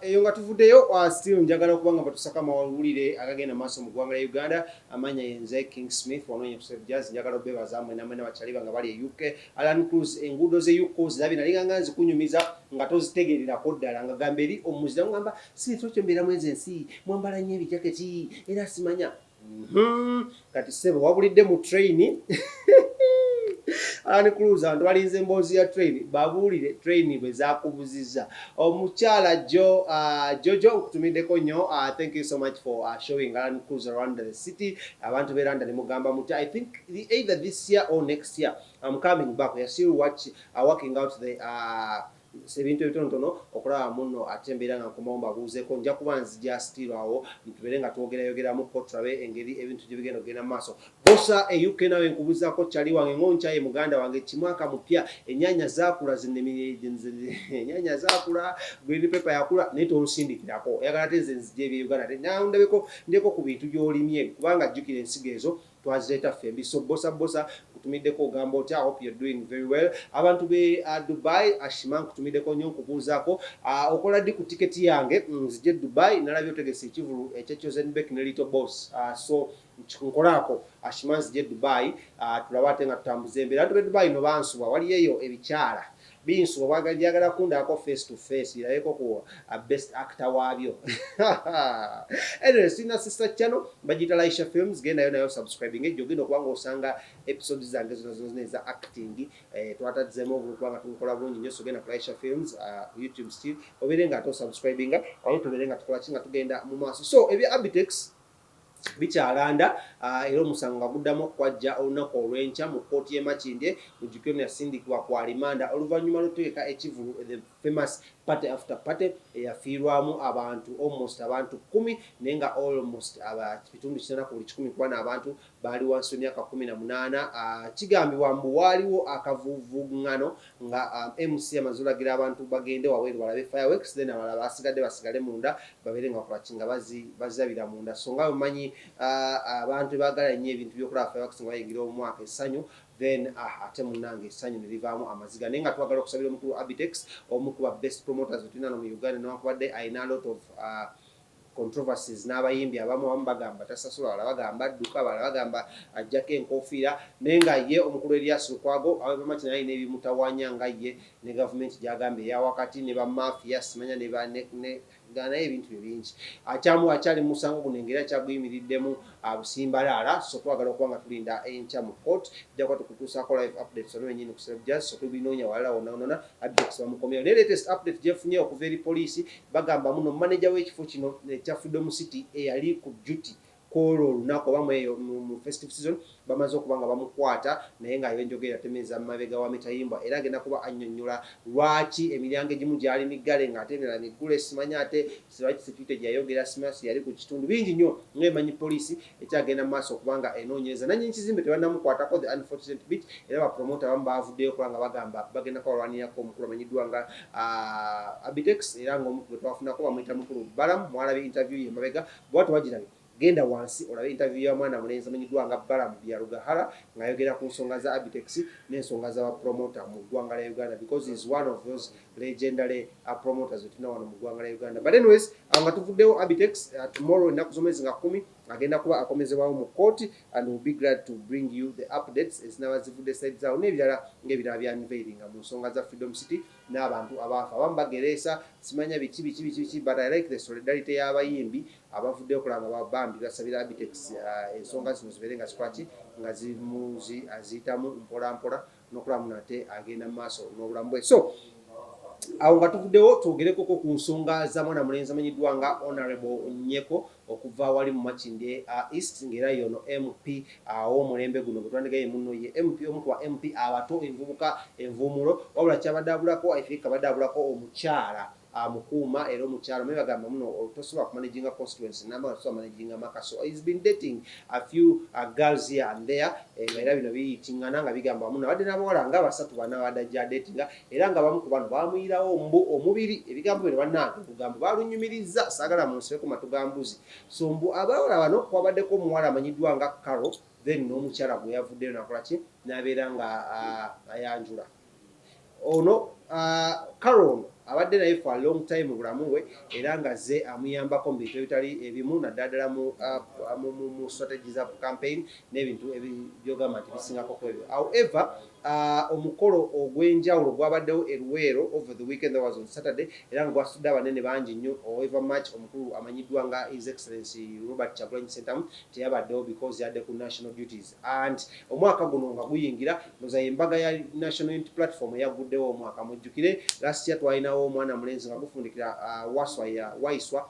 Eyo nga tuvuddeyo, still njagala okuba nga batusaka amawulire agagenda maaso mu ggwanga lya Uganda. Amanya yenze King Smith, wanoonye ku Jazz. Njagala obebaza mwena mwena bakyali bange bali e UK. Alan Cruz, enguudo ze UK zirabye, nalinga nga nzikunyumiza nga tozitegeererako ddala, nga gamba eri omuzira ngamba Smith okyo mbeeramu enze ensi mwambala nnyo ebijaketi era simanya. Kati ssebo wabulidde mu train. Alan Cruz, abantu balinze emboozi ya train, babuulire train bwe zakubuzizza. Omukyala jo Jojo, nkutumiddeko nnyo. Thank you so much for showing Alan Cruz around the city. Abantu b'e London mugamba mutya? I think either this year or next year I'm coming back. We are still working out the ebintu ebitonotono okulaba muno, ate embeera nga nkomawo mbabuuzeeko. Nja kuba nzija still awo tubeere nga twogerayogeramuko, tulabe engeri ebintu gye bigenda okugenda mu maaso. Bosa e UK, nawe nkubuzaako kyali wange ngonkyaye muganda wange kimwaka mupya. Ennyanya zaakula, ennyanya zaakula, green pepper yakula, naye tonsindikirako. Oyagala ate nze nzija ebye Uganda, ate ndabeko ndyeko ku bintu by'olimye, kubanga jjukira ensigo ezo twazireeta ffembi. So Bosa, Bosa, nkutumiddeko, ogamba otya? Hope you're doing very well. Abantu be Dubai, Ashima, nkutumiddeko nnyo, nkubuuzaako. Okola ddi ku tiketi yange nzije Dubai? Nalabye otegese ekivulu ekya Chosenbeck ne Little Boss, so nkolaako Ashima nzije Dubai, tulabe ate nga tutambuza embeera. Abantu be Dubai no bansuba, waliyo eyo ebikyala binsuba, byagala kundako face to face, birabeko ku best actor waabyo. Anyway, sina sister channel bagiyita Laisha Films, gendayo nayo subscribing ejjo, ogenda okuba nga osanga episodes zange zona zona eza acting. Twatazzemu obulu kubanga tukola bulungi nnyo. So genda ku Laisha Films YouTube still, obeere nga ate osubscribinga, aye tubeere nga tukola ki, nga tugenda mu maaso. So ebya Abitex bikyalanda, era omusango nga guddamu okwajja olunaku olw'enkya mu kkooti y'e Makindye. Mujjukire yasindikibwa ku alimanda oluvannyuma lw'okutegeka ekivulu, the famous party after party, eyafiirwamu abantu almost abantu 10, naye nga almost 8% ku buli 100 kuba n'abantu baali wansi w'emyaka 18. Kigambibwa mbu waaliwo akavuvuŋŋano nga MC amaze olagira abantu bagende wabweru balabe fireworks, then abalala basigadde basigale munda babeere nga bakola ki, nga bazirabira munda. So nga bwemanyi, abantu baagala nnyo ebintu by'okulaba fireworks nga bayingira omwaka essanyu, then ate munnange essanyu ne livaamu amaziga. Naye nga twagala okusabira omukulu Abitex, omu ku ba best promoters betulina no mu Uganda, newankubadde alina a lot of controversies n'abayimbi abamu. Abamu bagamba tasasula, balala bagamba adduka, balala bagamba ajjako enkofiira, naye nga ye omukulu Erias Lukwago abamakina alina ebimutawanya nga ye ne gavumenti gyagamba eyawakati ne bamafiya simanya ne naye ebintu bye bingi akyamu akyali mu musango guno, engeri akyaguyimiriddemu busimbalaala. So twagala okuba nga tulinda enkya mu court, tujja kuba tukutuusaako live updates ono wenyini ku Celeb Jazz. So tubinoonya walala wonna wonna Abitex bamukomyewo. Naye latest update gyefunye okuva eri poliisi, bagamba muno manager w'ekifo kino ekya Freedom City eyali ku duty kwolwo olunaku oba mweyo mu festive season, bamaze okuba nga bamukwata, naye nga enjogera yatemeza mabega wa mitayimbwa, era agenda kuba annyonnyola lwaki emiryango egimu gyali miggale ng'ate emirala miggule, simanya ate lwaki security gyeyayogera, simanya si yali ku kitundu. Bingi nnyo ngaemanyi poliisi ekyagenda mu maaso okuba nga enoonyereza. Nannyini kizimbe tebannamukwatako, the unfortunate bit. Era bapromota abamu bavuddeyo okuba nga bagamba bagenda kubalwanirako omukulu amanyiddwa nga Abitex, era ng'omu gwe twafunako bamuyita mukulu Balamu. Mwalabye interview ye mabega, bw'aba tewagirabye, genda wansi olabe interview ya mwana mulenzi amanyiddwa nga Balamu Byarugahara ng'ayogera ku nsonga za Abitex n'ensonga z'abapromota mu ggwanga lya Uganda, because is one of those legendary promoters wetulina wano mu ggwanga lya Uganda. But anyways, awo nga tuvuddewo Abitex, tomorrow ennaku z'omwezi nga 10 agenda kuba akomezebwawo mu kooti, and will be glad to bring you the updates ezinaba zivudde side zaawo n'ebirala ng'ebirala bya unveilinga mu nsonga za Freedom City n'abantu abaafa. Abamu bagereesa simanya biki biki biki biki, but I like the solidarity y'abayimbi abavuddeyo okulaba nga bambi basabira Abitex, ensonga zino zibeere nga zikola ki, nga aziyitamu mpola mpola n'okulaba muno ate agenda mu maaso n'obulamu bwe. So awo nga tuvuddewo, twogerekoko ku nsonga za mwana mulenzi amanyiddwa nga Honorable Nyeko okuva wali mu Makindye East, ng'era yono MP ow'omulembe guno gwe twandigaye muno, ye MP omu ku ba MP abato, envubuka envuumulo. Wabula kyabadde abulako, I think abadde abulako omukyala amukuuma, era omukyala omanyi bagamba muno tosobola kumanaginga constituency namba nga tosobola managinga maka. So he's been dating a few girls here and there, nga era bino biyitingana nga bigamba muno abadde n'abawala nga basatu bana abadde ajja datinga, era nga bamu ku bano bamuyirawo mbu omubiri. Ebigambo bino bannange, olugambo balunyumiriza, saagala munsibeko matu ga mbuzi. So mbu abawala bano kwabaddeko omuwala amanyiddwa nga Caro, then n'omukyala gwe yavuddeyo nakola ki, n'abeera nga ayanjula ono Caro ono. Abadde naye for a long time mu bulamu bwe, era nga ze amuyambako mu bintu ebitali ebimu, naddala ddala mu strategy za campaign n'ebintu byogamba nti bisingako ku ebyo. However, omukolo ogw'enjawulo gwabaddewo e Luweero over the weekend, that was on Saturday, era nga gwasudde abanene bangi nnyo. However much omukulu amanyiddwa nga His Excellency Robert Kyagulanyi Ssentamu teyabaddewo because yadde ku national duties. And omwaka guno nga guyingira, ndoza embaga ya National Unity Platform eyaguddewo omwaka. Mujjukire last year twalinawo omwana mulenzi nga gufundikira, Waswa ya Waiswa,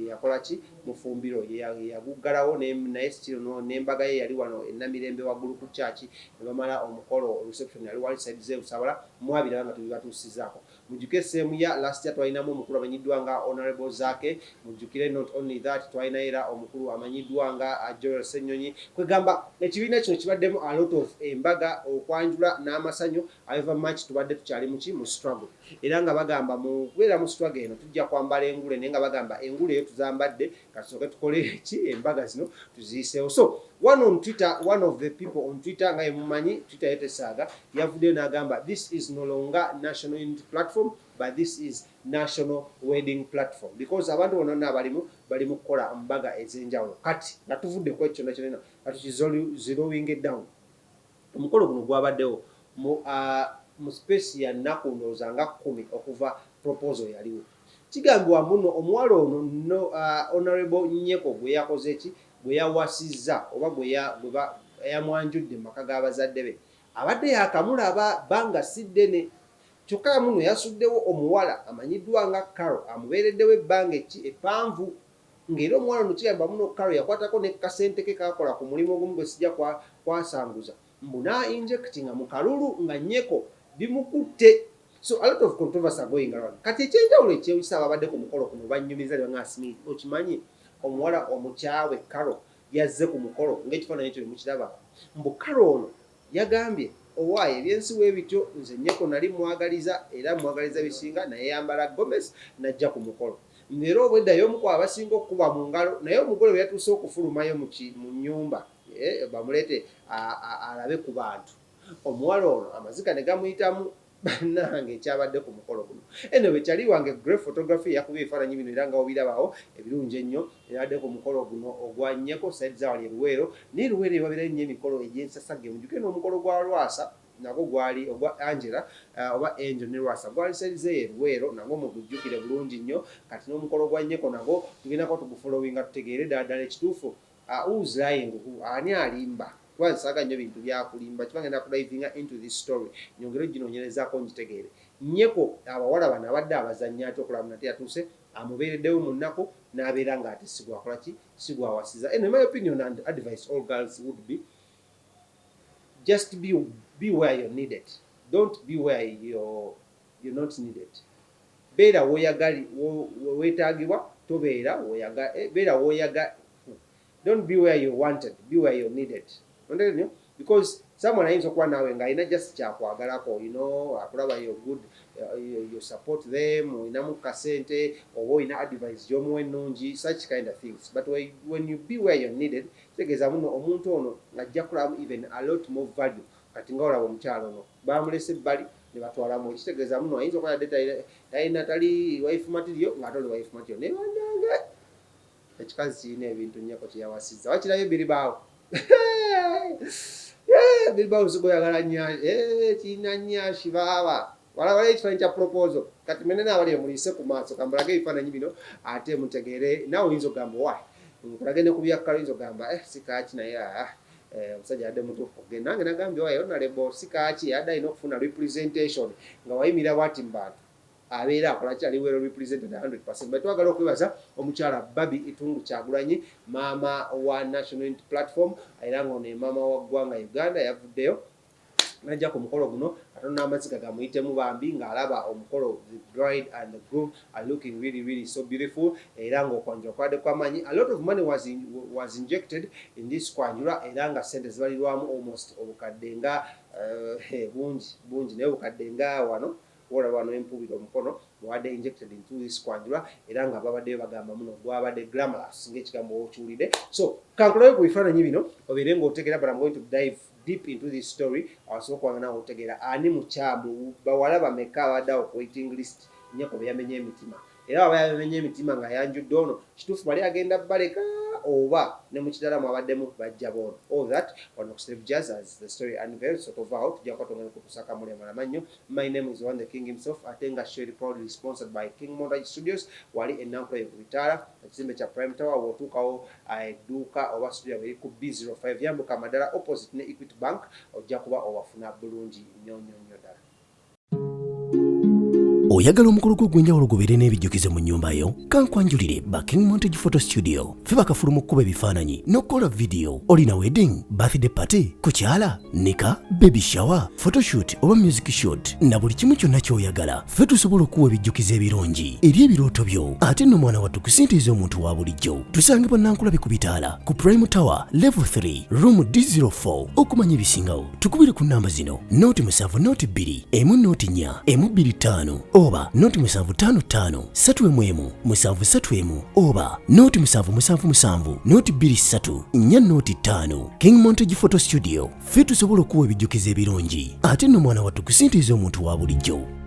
yakola ki mufumbiro, yaguggalawo, naye still n'embaga ye yali wano enamirembe waggulu ku kyaki, ne bamala omukolo. Reception yali wali side z'ebusabala, mwabiraba nga tubibatuusizaako. Mujjukire same year last year twalinamu omukulu amanyiddwa nga Honorable Zake. Mujjukire not only that, twalina era omukulu amanyiddwa nga Joel Ssenyonyi. Kwegamba ekibiina kino kibaddemu a lot of embaga, okwanjula n'amasanyu. However much tubadde tukyali muki mu struggle, era nga bagamba mu kubeera mu struggle eno tujja kwambala engule, naye nga bagamba engule eyo tuzambadde, kasooke tukole ki, embaga zino tuziyiseewo. So one on Twitter, one of the people on Twitter, nga yemumanyi Twitter yetesaaga, yavuddeyo n'agamba, "This is no longer National Unity Platform, but this is National Wedding Platform," because abantu bonna abalimu bali mu kukola mbaga ez'enjawulo. Kati nga tuvudde ku ekyo kyonna kyonna, nga tukizeroing it down, omukolo guno gwabaddewo mu space ya nnaku ndowooza nga 10 okuva proposal yaliwo. Kigambibwa muno omuwala ono no, Honorable Nyeko gwe yakoze ki, gwe yawasizza oba gwe yamwanjudde mu maka g'abazadde be, abadde yakamulaba bbanga si ddene. Kyokka muno yasuddewo omuwala amanyiddwa nga Caro, amubeereddewo ebbanga eki eppanvu, ng'era omuwala ono kigamba muno Caro yakwatako ne kasente ke kakola ku mulimu ogumu gwe sijja kwasanguza, mbu n'a-injectinga mu kalulu nga Nyeko bimukutte. So a lot of controversy are going around. Kati ekyenjawulo ekyewisa, ababadde ku mukolo kuno banyumiza ne banga, "Smith, okimanyi omuwala omukyawe Caro yazze ku mukolo?" Ng'ekifaananyi ekyo mukiraba, mbu Caro ono yagambye, "Owaaye, ebyensi weebityo, nze Nyeko nali mwagaliza era mwagaliza bisinga, naye yambala gomesi najja ku mukolo." Era obwedda y'omu ku abasinga okukuba mu ngalo, naye omugole bwe yatuuse okufulumayo mu nnyumba, bamuleete alabe ku bantu, omuwala ono amaziga ne gamuyitamu. Bannange, ekyabadde ku mukolo guno. Anyway, kyali wange Grey Photography yakubye ebifaananyi bino, era nga obirabawo ebirungi ennyo ebadde ku mukolo guno ogwa Nyeko side zawali eruweero. Naye Luweero ewabeerayo nnyo emikolo egy'ensasagge. Mujjuke n'omukolo gwa Lwasa nagwo gwali ogwa Angela, oba Angel ne Lwasa, gwali side zeeyo eruweero, nagwo mugujjukire bulungi nnyo. Kati n'omukolo gwa Nyeko nagwo tugendako tugufollowinga, tutegeere ddala ddala ekituufu, who's lying who, ani alimba, kuba nsaaga nnyo bintu byakulimba. Kiba ngenda kudivinga into this story, nyongere ginoonyerezaako ngitegeere. Nyeko abawala bano abadde abazannya ate okulaba nate yatuuse amubeereddewo mu nnaku n'abeera ng'ate sigwakola ki, sigwawasiza. Anyway, my opinion and advice all girls would be just be where you're needed, don't be where you're not needed. Beera woyagali weetaagibwa, tobeera woyaga, beera woyaga. Don't be where you're wanted, be where you're needed. Ontegeera nnyo? Because someone ayinza okuba naawe ng'alina just kyakwagalako, akulaba you're good, you support them, olinamu kasente oba olina advice gy'omuwa ennungi, such kind of things. But when you be where you're needed, kitegeeza muno omuntu ono ng'ajja kulabamu even a lot more value. Kati nga olaba omukyalo ono bamulese ebbali ne batwalamu, ekitegeeza muno ayinza okuba yadde talina, tali wife material, ng'ate oli wife material. Naye bannange, ekikazi kirina ebintu nnyako kyeyawasizza. Wakirayo biribaawo, biribaawo sigoyagala kirina nyashi baaba walabala ekifaananyi kya proposal. Kati mene naabali emuliise ku maaso, kambalage ebifaananyi bino ate mutegeere. Naawe oyinza okugamba wa nkulage ne ku byakkalo, oyinza okugamba, "Sikaaki," naye omusajja yadde mutuufu okugenda. Nange nagambye wayo nalebo sikaaki, yadde alina okufuna representation nga wayimirira bwati mu bantu, abeera akola ki, ali well represented 100%. But twagala okwebaza omukyala Barbie Itungu Kyagulanyi, maama wa National Unity Platform, era nga ono ye maama wa ggwanga Uganda. Yavuddeyo najja ku mukolo guno ate n'amaziga gamuyitemu bambi ng'alaba omukolo. The bride and the groom are looking really really so beautiful, era ng'okwanjula kwabadde kwamaanyi. A lot of money was injected in this kwanjula, era nga sente zibalirwamu almost obukadde nga bungi bungi, naye obukadde nga wano wolaba wano empubira omukono bwadde injected into this kwanjula, era nga babaddeyo bagamba muno gwabadde glamorous ng'ekigambo okiwulidde. So kankulayo ku bifaananyi bino obeere ng'otegeera, but I'm going to dive deep into this story awasobola okuba nga nawe otegeera ani mukyamu, bawala bameka abadde awo ku waiting list. Nyeko be yamenye emitima, era waba yamenye emitima nga yanjudde ono, kituufu bali agenda baleka oba ne mu kirala mwabaddemu bajja boono. All that wano ku Celeb Jazz as the story unveiled. So tovaawo, tujja kukwatongera okutuusa kamuli amala nnyo. My name is One the King himself, ate nga show eri proudly sponsored by King Montage Studios, wali enankulayo ku bitaala, ekizimbe kya Prime Tower. Wotuukawo edduuka oba studio eri ku B05, yambuka amadala opposite ne Equity Bank, ojja kuba owafuna bulungi nnyo nnyo nnyo ddala. Oyagala omukolo gwo ogw'enjawulo gubeere n'ebijjukizo mu nnyumba yo? Kankwanjulire ba King Montage Photo Studio. Ffe bakafulu mu kkuba ebifaananyi n'okukola vidiyo. Olina wedding, birthday party, kukyala, nika, baby shower, photoshoot oba music shoot, na buli kimu kyonna ky'oyagala, ffe tusobola okuwa ebijjukizo ebirungi eri ebirooto byo. Ate nno mwana wattu, ku ssente ez'omuntu wa bulijjo. Tusangibwa Nankulabe ku bitaala ku Prime Tower, level 3, room D04. Okumanya ebisingawo, tukubire ku namba zino: 0 7 02 1 0 4 1 2 5 oba 0 7 5 5 3 1 1 7 3 1 oba 0 7 7 7 0 2 3 4 0 5. King Montage Photo Studio, ffe tusobola okuwa ebijjukizo ebirungi, ate nno mwana wattu, ku ssente ez'omuntu wa bulijjo.